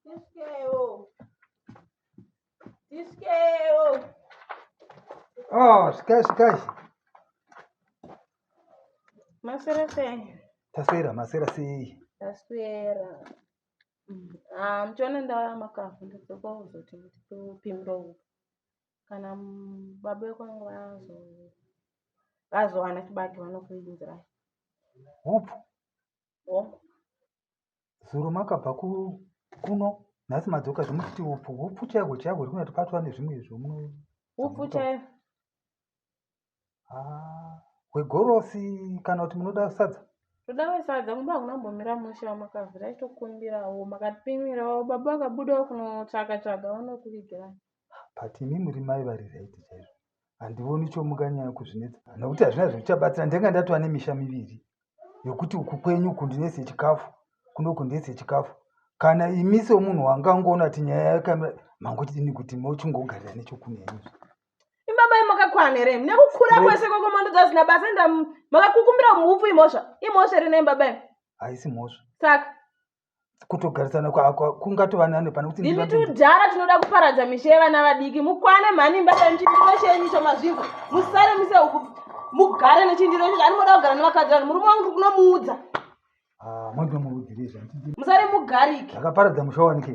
Tisvikewo. Tisvikewo. Oh, svikai svikai. Maswera sei? Taswera, maswera sei? Taswera. Ah, muchiona ndauya makavhu ndidzoka kuzoti ndipimire uku. Kana baba vekwangu vazo vazowana chibage vanokuinzirai. Hupfu. Hongu. Zuro makabva kuno nhasi madzoka zvemuchiti upfu hupfu chaihwo chaihwo uri kunati patwa nezvimwe izvo muno Upfu chaiwo. Ah, hwegorosi kana kuti munoda sadza? Toda wesadza kumba hakuna kumbomira mushe wamakavhura taitokumbirawo makatipimirawo baba vakabudawo kunotsvaka tsvaga vanokuvigirai. But imi muri mai vari right chaizvo. Handioni chomunganyanya kuzvinetsa nokuti hazvina zvachabatsira. Ndanga ndatova nemisha miviri yokuti uku kwenyu uku ndinese chikafu kuno uku ndinese chikafu. Kana imi semunhu wangangoona kuti nyaya yakamira mangotidini kuti mochingogarira nechokuno henyu. Imbaba makakwana here nekukura kwese koko mondo dzasina basa enda makakukumbira muupfu imhosva imhosva here naimbaba imi Haisi mhosva. Saka Kutogarisana kungatova nani pane kuti ndimi tudhara tinoda kuparadza misha yevana vadiki mukwane mhani imbaba imi chindiro chenyu icho mazvinzwa musare mise uku mugare nechindiro icho ani moda kugara nevakadzi vanhu murume wangu kunomuudza. Ah, monomuudzirei zvandidi musare mugarike ndakaparadza musha wanike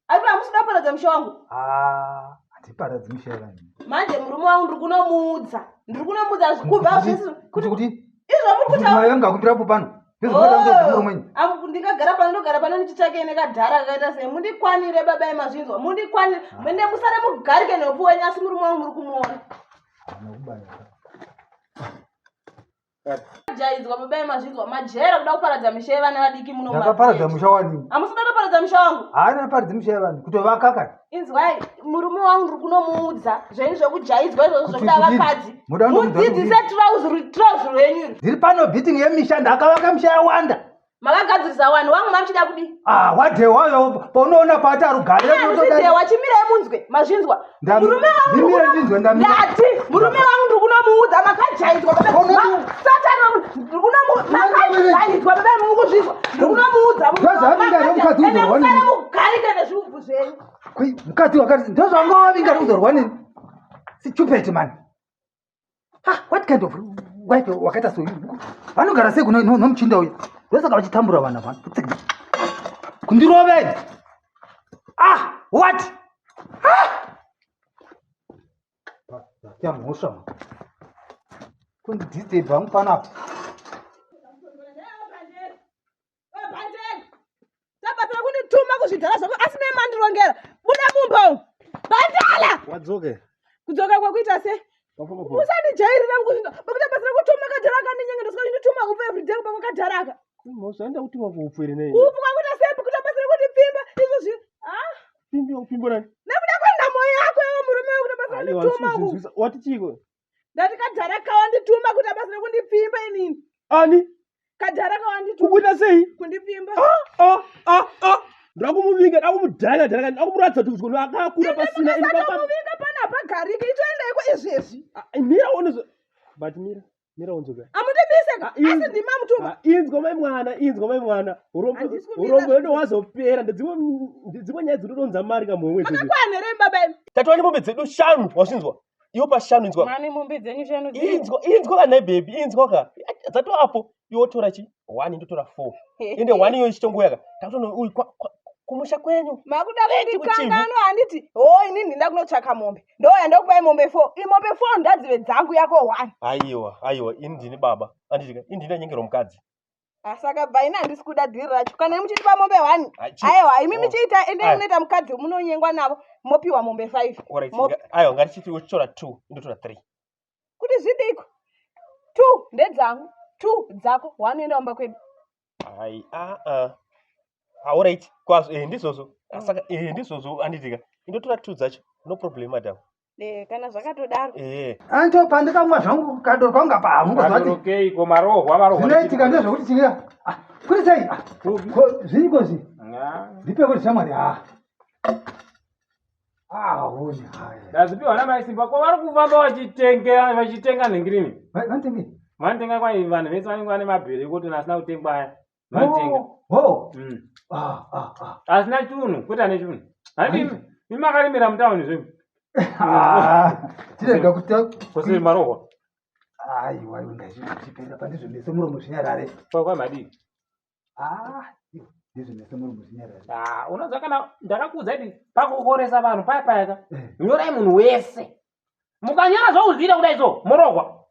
aipa hamusida kuparadza musha wangu. Ah, handiparadzi misha yevanhu manje murume wangu ndiri kunomuudza ndiri kunomuudza kubva zvisi kuti kuti izvo muri kutaura mai vangu akumbirapo pano ndizvo murume wenyu Oh, ndingagara pano ndogara pano ndichitsvake nekadhara kakaita sei mundikwanire baba emazvinzwa mundikwanire mende musare mugarike neupfu wenyu asi murume wangu muri kumuona Haana kubaya. Jaidzwa baba emazvinzwa majera kuda kuparadza misha yevana vadiki muno Ndakaparadza musha wani. Hamusi kuda kuparadza misha wangu? Haana paradza misha yevanhu kutovaka kani. Inzwai murume wangu ndiri kunomuudza zvenyu zvekujaidzwa izvozvo Kuti zvekuda kudini? vakadzi. Muda kundomuudza Mudzidzise trouser renyu iri. Ndiri pano beating yemisha ndakavaka misha yawanda. Makagadzirisa wani wangu mamuchida kudii? Ah, wadhewayo paunoona paati arugare. Handisi chimirai munzwe mazvinzwa. Murume wangu Ndimire ndinzwe ndamira. Ndati murume wangu ndiri kunomuudza makajaidzwa baba. Satani ndiri kunomuudza makajaidzwa baba muri kuzvinzwa. Ndiri kunomuudza Ndozvavinga nemukadzi uzorwa neni. Mugarike nezviubvu zvenyu. Koi mukadzi wakati ndozvanga wavinga nekuzorwa neni. Stupid man. Ah, what kind of wife wakaita so vanogara sei kuno nomuchinda uyu ndosaka vachitambura vanhu ava kundirovei. Ah, what? Ah! Mhosva kundidisturb hangu panapa. Tabatsira kundituma kuzvidhara zvako asi nei mandirongera buda mumba umu bandala. Wadzoke. Kudzoka kwakuita sei? Musandijairira mukuzvinzwa pakuti batsira kutuma kadhara akandinyenga ndosika ndituma upfu everyday kubva kwakadhara aka. Mhosva enda kutuma kuupfu here nei? Upfu kwakuita sei pakuti batsira kundipfimba izvozvi? Ah? Pfimbi kupfimbo nani? Nekuda kwenhamo yako iwe murume wekuti batsira kundituma uku. Wati chiiko? Ndati kadhara kawandituma kuti abatsire kundipfimba inini. Ani? Kadhara kawandituma. Kukuita sei? Kundipfimba. Ah, ah, ah. Ndakumuvhinga, ndakumudhaka dhaka, ndakumuratidza kuti kuti akakura pasina. Ini ndakamuvinga pana pagarike itoendaiko izvezvi. Mira uone but mira. Mira unzwe. Amundibise ka? Asi ndima mutuma. Inzwa mai mwana, inzwa mai mwana. Urombo urombo wedu wazopera. Ndedzimwe ndedzimwe nyaya dzinotonza mari kamwe mwedzi. Makakwana here baba imi? Tatova nemombe dzedu shanu, wazvinzwa? Iwo pashanu inzwa. Mani mombe dzenyu shanu. Inzwa, inzwa kana baby, inzwa ka. Dzatova apo. Iwe wotora chi? 1 ndotora 4. Ende 1 iyo ichitongoya ka. Takutono uyu kumusha kwenyu. Makuda kundikanganwa handiti? Ho ini ndinda kunotsvaka mombe. Ndouya ndokupai mombe 4. Imombe 4 ndadzive dzangu yako 1. Aiwa, aiwa, ini ndini baba. Handiti ka? Ini ndini anyengerwa mukadzi. Saka bva ini handisi kuda dhiri racho. Kana imi muchitipa mombe 1. Aiwa, imi muchiita endei munoita mukadzi munonyengwa navo mopiwa mombe 5. Alright. Aiwa, ngatichiti wochitora 2, indotora 3. Kuti zvidiko. 2 ndedzangu, 2 dzako, 1 enda kumba kwedu. Ai, ah ah. Alright, kwazvo ndizvozvo. Saka ndizvozvo anditika. Indotora 2 dzacho. No problem madam. Kana zvakatodaro. Anto pandikamwa zvangu kadoro kwangu apa hamungozvati. Kadoro ko marohwa marohwa. Zvinoitika ndezvekuti chikira. Ah, kuri sei? Ah, zviriko zvi? Ndipe kuti shamwari ah. Ah, huni haya. Ndazvipiwa namai Simba ko vari kufamba vachitenga vachitenga nhingirini. Vanotenge? Vanotenga kwai vanhu vese vanenge vane mabhero ekuti asina kutengwa aya. Vanotenga. Ho. Ah, ah, ah. Asina chunhu, kwete ane chunhu. Handi imi makarimira mutauni zvenyu. Ah, tirega kuta Kose marohwa. Aiwa, iwe ngazvipera pandizvo meso muromo zvinyarare. Kwa madii. Ah, iwe, ndizvo meso muromo zvinyarare. Ah, unoziva kana ndakakuudza kuti pakukoresa vanhu paya paya ka. Eh. Nyorai munhu wese. Mukanyora zvauzviita kudai so, morohwa.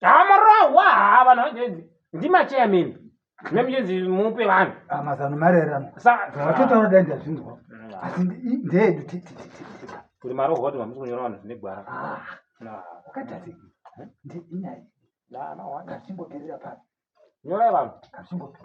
Ha morohwa, ha vanhu vanjenzi. Ndimachairman. Nemuchinzi mupe vanhu. Ah, mazano maererano. Saka Zvawatotaura dai ndazvinzwa. Asi ndeedu Kuti marohwa kuti mamusi kunyora vanhu zvine gwara. Ah, Na, wakaita sei? Ndi inyaya. na, na, Ngazvimboperera pano. Nyorai vanhu. Ngazvimboperera.